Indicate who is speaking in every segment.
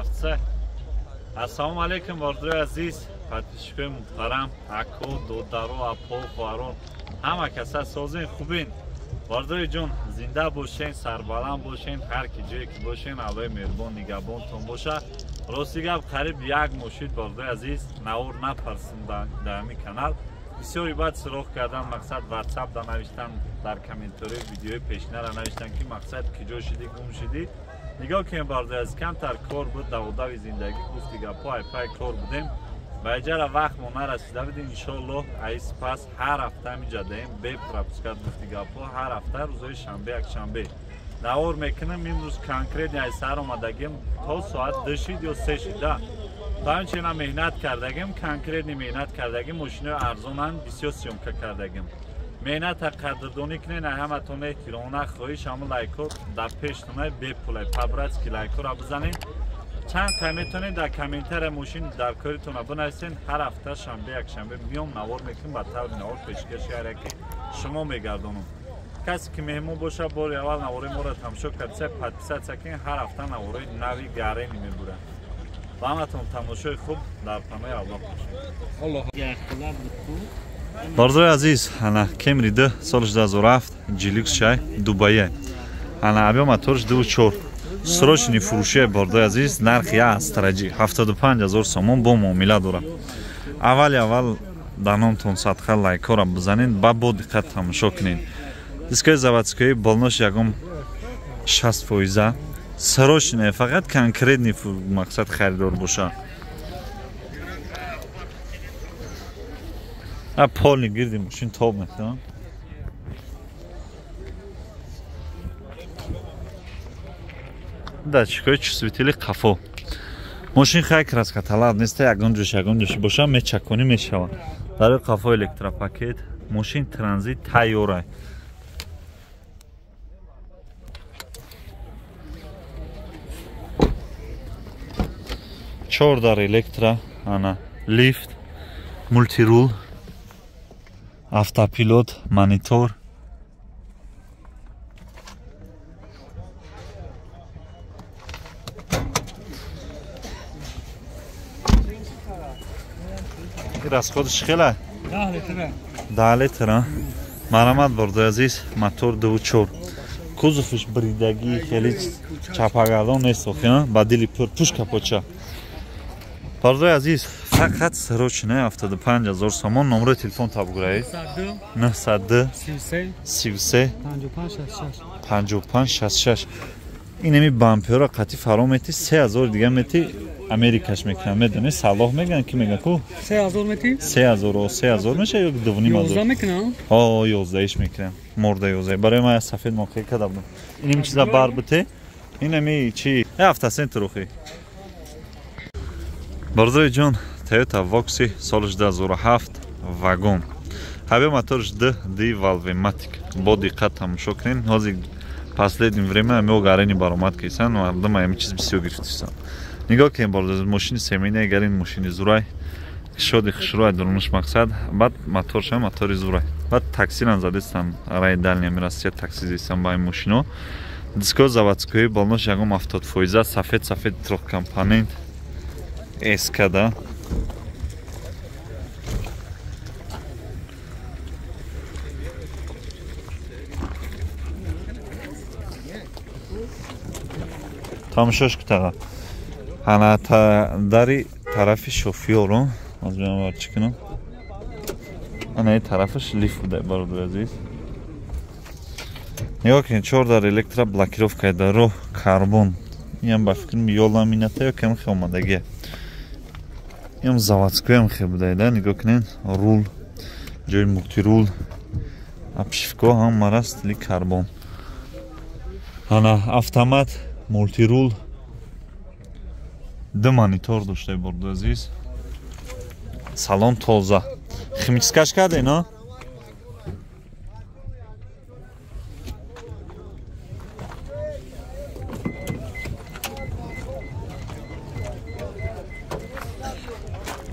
Speaker 1: Рафтса. Ассалому алайкум бародарои азиз, подписчикои муҳтарам, ако, додаро, апо, хоҳарон, ҳама каса созен, хубен. Бародари ҷон, зинда бошен, сарбаланд бошен, ҳар ки ҷое ки бошен, Аллоҳи меҳрубон нигаҳбонтон боша. Рости гап, қариб як моҳ шуд, бародари азиз, навор напарсум дар ҳамин канал. Бисёри баъд суроғ кардан, мақсад WhatsApp да навиштан, дар комментарии видеои пешинара навиштан, ки мақсад киҷо шидӣ, гум шидӣ. Нигоҳ кунем, бародари азиз, камтар кор буд, даводави зиндагӣ, гуфти гапҳо, айпай кор будем. Ба иҷара вақт мо нарасида будем. Иншоаллоҳ, ай сипас ҳар ҳафта ҳаминҷа даем, бе пропускать, гуфти гапҳо, ҳар ҳафта рӯзои шанбе, якшанбе навор мекунем. Имрӯз конкретно ай саҳар омадагим, то соат 2 шид ё 3 шид, да. То ҳамчунин меҳнат кардагим, конкретно меҳнат кардагим, мошинои арзонанд бисёр съёмка кардагим. Меҳната қадрдонӣ кунед, ай ҳаматон эҳтиромона хоҳиш, ҳамун лайкҳо дар пештонай бепулай, по-братски лайкҳоро бизанед. Чанд қай метавонед дар комментария мошин дар коритона бинависен. Ҳар ҳафта шанбе, якшанбе миём, навор мекунем, ба таври навор пешкаши ҳар яке шумо мегардонам. Касе ки меҳмон боша, бори аввал наворои моро тамошо кардиса, подписаться кунед, ҳар ҳафта наворои нави гарени мебуранд. Ба ҳаматон тамошои хуб, дар паноҳи Аллоҳ бошед. Бародари азиз, ана Кемри 2 соли 2007 Жилюкс чай Дубае. Ана объём моторш 2.4. Срочный фурӯши, бародари азиз, нархи я астраҷи 75 000 сомон бо муомила дорад. Аввали аввал дар номтон садқа лайкҳоро бизанед, ба бо диққат тамошо кунед. Дискои заводскои болнош ягон 60%. Срочный, фақат конкретный мақсад харидор боша. А полный гирди мошин тоб мекунам. Датчикҳои чувствители қафо. Мошин хай краска талаб нест, ягон ҷош ягон ҷош боша мечаконӣ мешавад. Барои қафо электропакет, мошин транзит тайёра. Чор дар электро, ана лифт, мултирул, автопилот, монитор. Расходш хела?
Speaker 2: 10 литр.
Speaker 1: 10 литр, марамат, бародари азиз, мотор 2.4. Кузовш бридагӣ, хеле чапагардон нест, охи, ба дили пур, пуш капоча. Бародари азиз, фақат срочно 75 000 сомон. Номерои телефон табгураед: 902 33 55 66. Инами бамперро қатъи фаро мети, 3000 дига мети, Америкаш мекунам, медони, салоҳ меган, ки меган ку?
Speaker 2: 3000 мети?
Speaker 1: 3000, 3000 меша ё 2500?
Speaker 2: 11 мекунам.
Speaker 1: Ҳо, 11 мекунам. Морда 11. Барои ман сафед моқе карда будам. Инами чиза бар бите? Инами чи? 7 сент рухи. Бародари ҷон, Toyota Voxy соли 2007 вагон. Ҳабе моторш 2 D Valvematic. Бо диққат тамошо кунед. Ҳозир последнее время мо гарени баромад кисан, мардум ҳамин чиз бисёр гирифтисан. Нигоҳ кунед, бародари, мошини семейна, гарин мошини зурай, шоди хушрӯй дурнуш мақсад, баъд моторша мотори зурай. Баъд таксиран задестан, рай дальний Россия такси зестан ба ин мошино. Диско заводскои болнош ягон 70%, сафед сафед трехкомпонент СК да. Тамошош кутага. Ана дари тарафи шофёру, аз биям вар чӣ кунам? Ана тарафаш лифт буда, бародари азиз. Нигоҳ кунед, чор дар электро, блокировка дар роҳ, карбон. Инам ба фикрам ё ламината ё кам хе омадагия. Инам заводскоям хе буда, да, нигоҳ кунед, рул, ҷои мултирул, обшивка ҳама раст ли карбон. Ана автомат, мултирул, ду монитор дошта, бародари азиз. Салон тоза. Химчисткаш карде, на?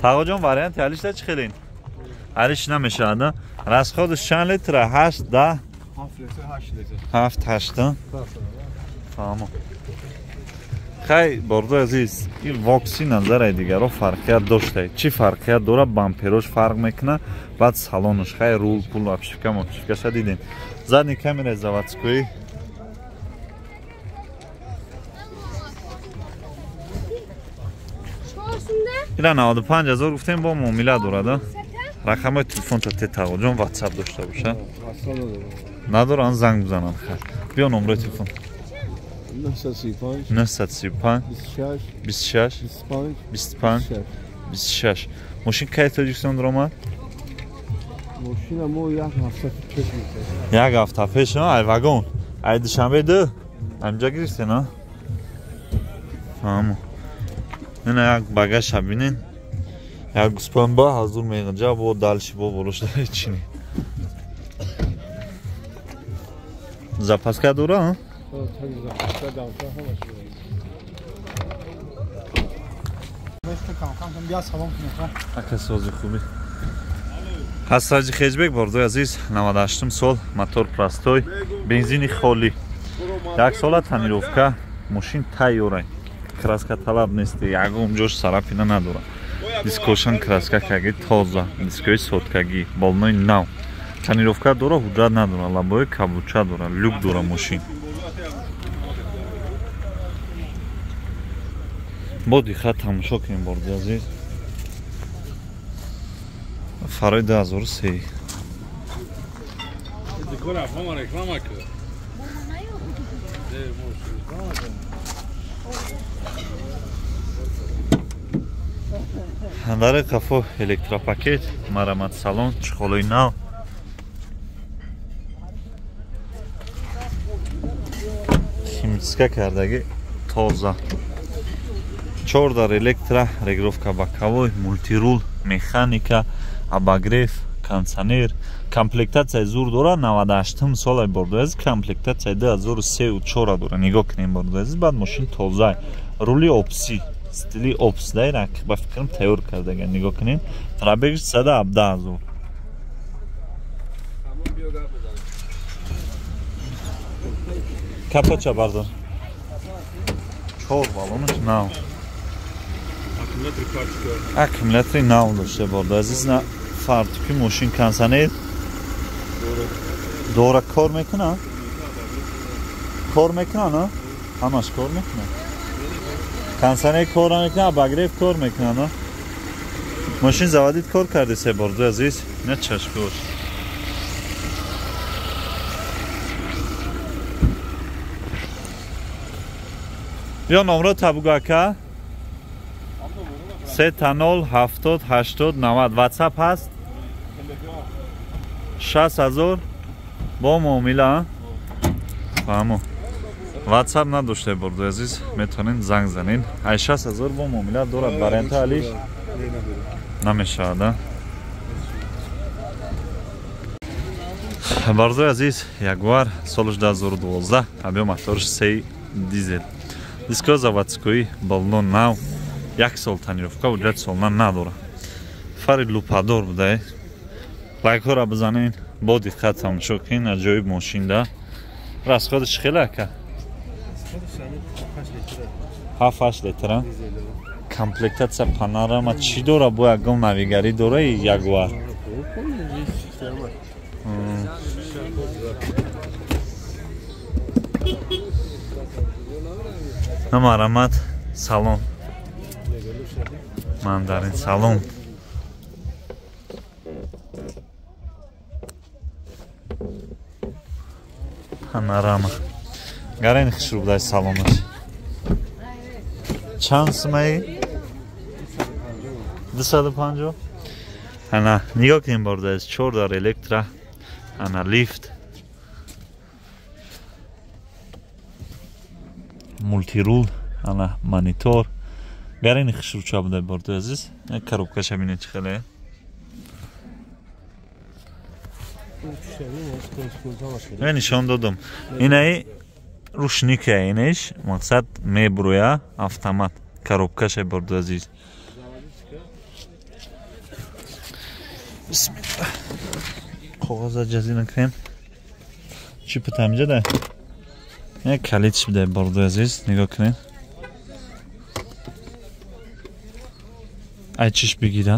Speaker 1: Тағоҷон, варианти алиш да чӣ хелин? Алиш намешавад, на? Расходш чанд литра? 8, 10?
Speaker 2: 7 литр, 8 литр.
Speaker 1: 7, 8, фаҳмо. Хай, бордои азиз, ин вокси назараи дигаро фарқият дошта. Чӣ фарқият дора? Бамперош фарқ мекуна, баъд салонаш, хай рул, пул, обшивка, мобшивкаша дидем. Задний камераи заводской. Ира 95 000 гуфтем, бо муомила дорад. Рақамҳои телефонта те тағоҷон WhatsApp дошта боша. Надоран, занг бизананд. Хай. Биё номрои телефон. 935 935 26 25 25 26. Мошин кай Тоҷикистон даромад?
Speaker 2: Мошина мо як ҳафта пеш мекард.
Speaker 1: Як ҳафта пеш, ай вагон. Ай Душанбе ду? Амҷа гирифте, на? Фаҳмо. Ина як багаша бинен. Як гӯспан ба ҳазур меғинҷа, бо далши бо болошда чини. Запаска дора, а? Ака сози хуби. Ҳасраҷи хеҷбек бордои азиз, 98 сол, мотор простой, бензини холӣ. Як сола тонировка, мошин тайёрай. Краска талаб нест, ягон ҷош сарапина надорад. Дискошан краска каги тоза, дискои соткагӣ, болнои нав. Тонировка дора, ҳуҷҷат надора, лабои кабуча дора, люк дора мошин. Бо диққат тамошо кунем борди азиз. Фарои 2003. Дар қафо электропакет, марамат салон, чехолои нав. Химчистка кардагӣ тоза. 4 дар электро, регулировка боковой, мультирул, механика, обогрев, кондиционер. Комплектатсияи зур дора, 98 сола бордои азиз, комплектатсияи 2003 4 дора. Нигоҳ кунем бордои азиз, баъд мошин тоза. Рули опси, стили опс дай рақиб ба фикрам тайёр кардага. Нигоҳ кунем, пробегш 117 000. Капоча бардор. 4 балонаш нав. Аккумулятори нав дошта бордои азиз, на фартуки мошин кондиционер дора, кор мекуна? Кор мекуна, на? Ҳамаш кор мекуна. Кондиционер кор намекуна, обогрев кор мекуна, на? Мошин заводит кор карди се бордои азиз, на чашкош. Биё номро табугу ака. 3 0 70 80 90 WhatsApp ҳаст. 60 000 бо муомила. Фаҳмо. WhatsApp надошта бордои азиз, метавонед занг занед. Ай 60 000 бо муомила дорад. Варианта алиш намешавад. Бордои азиз, Ягуар солш 2012, объем моторш 3 дизел. Диско заводской, баллон нав. Як сол тонировка, ҳуҷҷат солна надора. Фари лупадор буда. Лайкҳоро бизанед, бо диққат тамошо кунед, аҷоиб мошинда. Расходаш хеле ака? 7-8 литра. Комплектатсия панорама чӣ дора? Бо ягон навигарӣ дора Ягуар? Намарамат салон. Мандарин салон. Панорама. Гарен хушрӯ будай салонаш. Чанд сумаи? 250. Ана нигоҳ кунем борда, 4 дар электро, ана лифт, мултирул, ана монитор. Гарени хушрӯча будай бордои азиз. Коробкаша бинед чӣ хеле. Нишон додам. Инаи рушника, инеш мақсад мебурӯя автомат. Коробкаша бордои азиз. Бисмилла. Коғаза ҷазӣ накунем. Чӣ путам ҷада? Як калидш будай бордои азиз, нигоҳ кунед. Ай чиш бигира?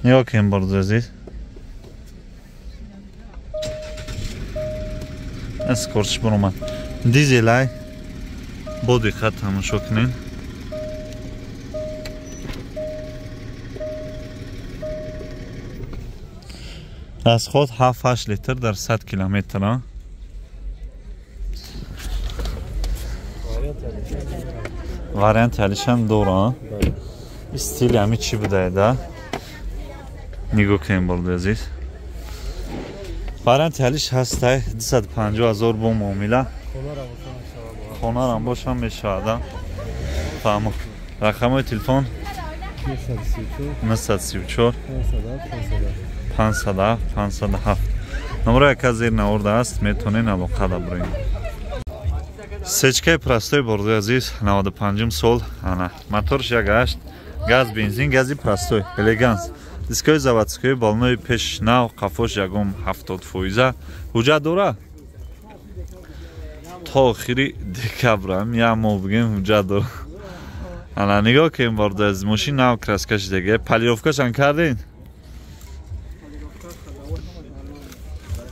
Speaker 1: Нигоҳ кунем бародари азиз. Аз корчиш баромад. Дизелай бо диққат тамошо кунем. Расход 7-8 литр дар 100 километр. Вариант алишам дора. Стили ҳами чӣ будаеда? Нигоҳ кунем бародари азиз. Варианти ҳалиш ҳастай 250 000 бо муомила. Хонарам бошам мешавад. Фаҳмо. Рақамҳои телефон 934 507 507. Номро яка зер наворда аст, метавонед алоқа дабуред. Сечкаи простой бародари азиз, 95 сол, ана моторш 1.8, газ бензин, гази простой, элеганс. Дискои заводской, балнои пеш нав, қафош ягон 70%. Ҳуҷҷат дора? То охири декабр, як моҳ бигем ҳуҷҷат дора. Ана нигоҳ кунем бародари азиз, мошин нав краска шидаги. Полировкашам кардин?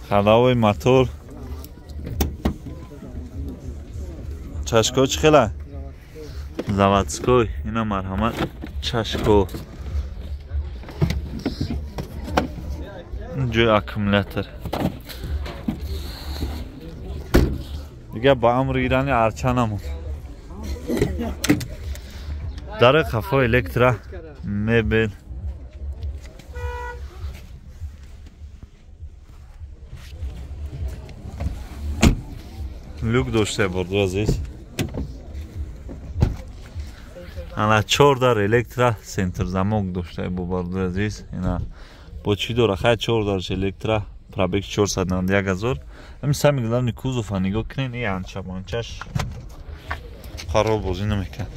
Speaker 1: Ходовой мотор. Чашко чӣ хела? Заводской. Ина марҳамат чашко. Ҷои аккумулятор. Дига ба амри ирани арча намон. Дарои қафо электро, мебел. Люк дошта бародари азиз. Ана 4 дар электро центр замок дошта бародари азиз. Ина бо чӣ дора? Хай 4 дарш электро, пробег 491 000. Ҳамин сами главни кузова нигоҳ кунед, и анча банчаш хароб бозӣ намекунад.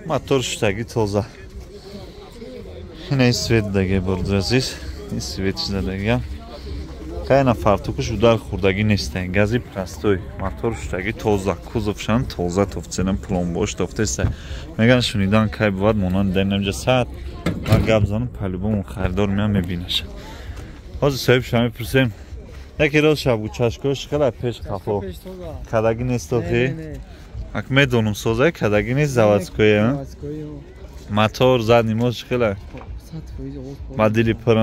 Speaker 1: Мотор шудаги тоза. Ина свет даги бародари азиз, ин свет шудагиам. Хайна фартукуш удар хӯрдагӣ нестен. Гази простой, мотор шудаги тоза, кузовшам тоза тофтсенам, пломбош тофтеста. Меган шунидан кай бувад монанд дар инҷа саат ма гап занам, по-любому харидор меам мебинаш. Ҳозир соҳиб шума мепурсем. Яке роз шаб чашкош хела пеш қафо. Кадагӣ нест охи? Ак медонум созай кадагӣ нест заводское. Мотор задний мост хела? Ба дили пур.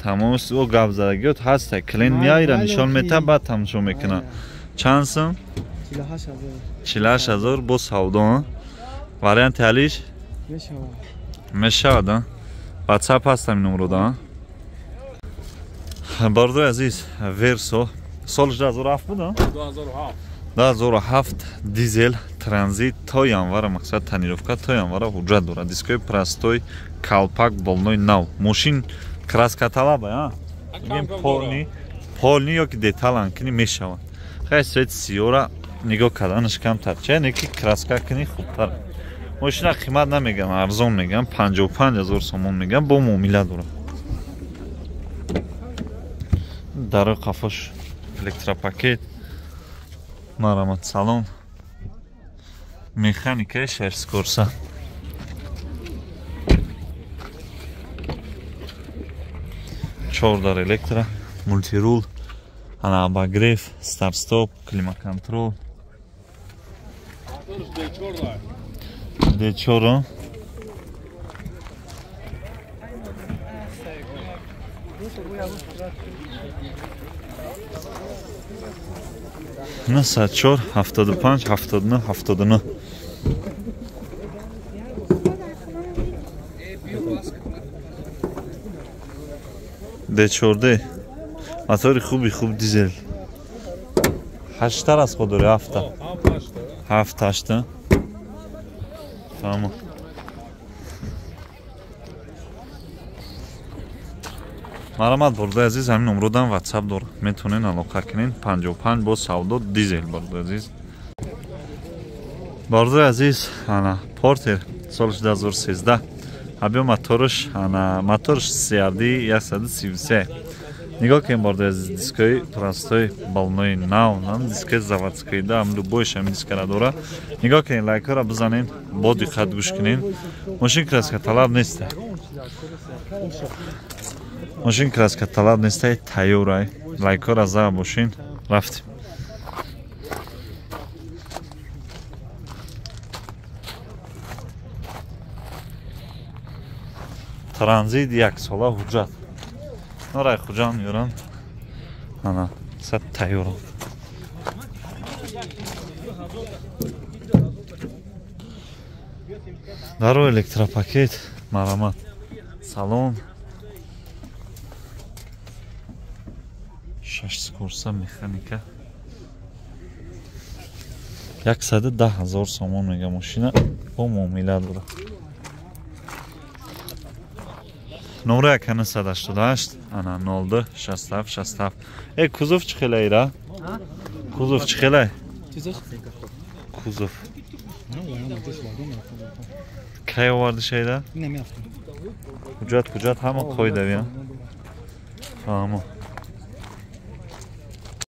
Speaker 1: Тамом о гап задагиёт ҳаста. Клиент меояд нишон мета, баъд тамошо мекунад. Чанд сум? 48 000 бо савдо. Варианти ҳалиш? Мешавад. WhatsApp ҳаст ҳамин номро. Бародари азиз, Версо соли 2007 буд? 2007 дизел транзит то январа, мақсад тонировка то январа ҳуҷҷат дорад. Дискои простой, калпак, болнои нав. Мошин краска талаба, а? Мегем полни, полни ё ки деталан кини мешавад. Хай свет сиёра нигоҳ карданаш камтар. Ча не ки краска кини хубтар. Мошина қимат намегам, арзон мегам, 55 000 сомон мегам, бо муомила дорад. Дарои қафош электропакет. Марҳамат салон. Механикаи шерскорса. 4 дар электро, мультирул, ана обогрев, старт-стоп, климат-контрол. D4. 904 75 79 79. D4 мотори хуби хуб дизел. 8 аз худ дори 7. 7 8. Тамом. Марамат бордои азиз, ҳамин номродам WhatsApp дор, метавонен алоқа кунен. 55 бо савдо дизел бордои азиз. Бордои азиз, ана Портер соли 2013. Абё моторш, ана моторш CRD 133. Нигоҳ кунем бордои азиз, дискои простой балнои нав, нам дискои заводской да, ам любойш ҳамин дискара дора. Нигоҳ кунем, лайкҳоро бизанен, бо диққат гӯш кунен. Мошин краска талаб неста. Мошин краска талаб нестай, тайёрай. Лайкҳоро заа бошин. Рафтем. Транзит яксола ҳуҷҷат. Норай хуҷам меёрам. Ана, сад тайёрам. Даро электропакет, марамат. Салон. 6 скорса механика. 110 000 сомон мега мошина бо муомила дора. Номра 188, ана 02 67 67. Э, кузов чӣ хелай ира? Кузов чӣ хелай? Кузов. Кай оварди шайда? Ҳуҷҷат ҳама қоидавия. Фаҳмо.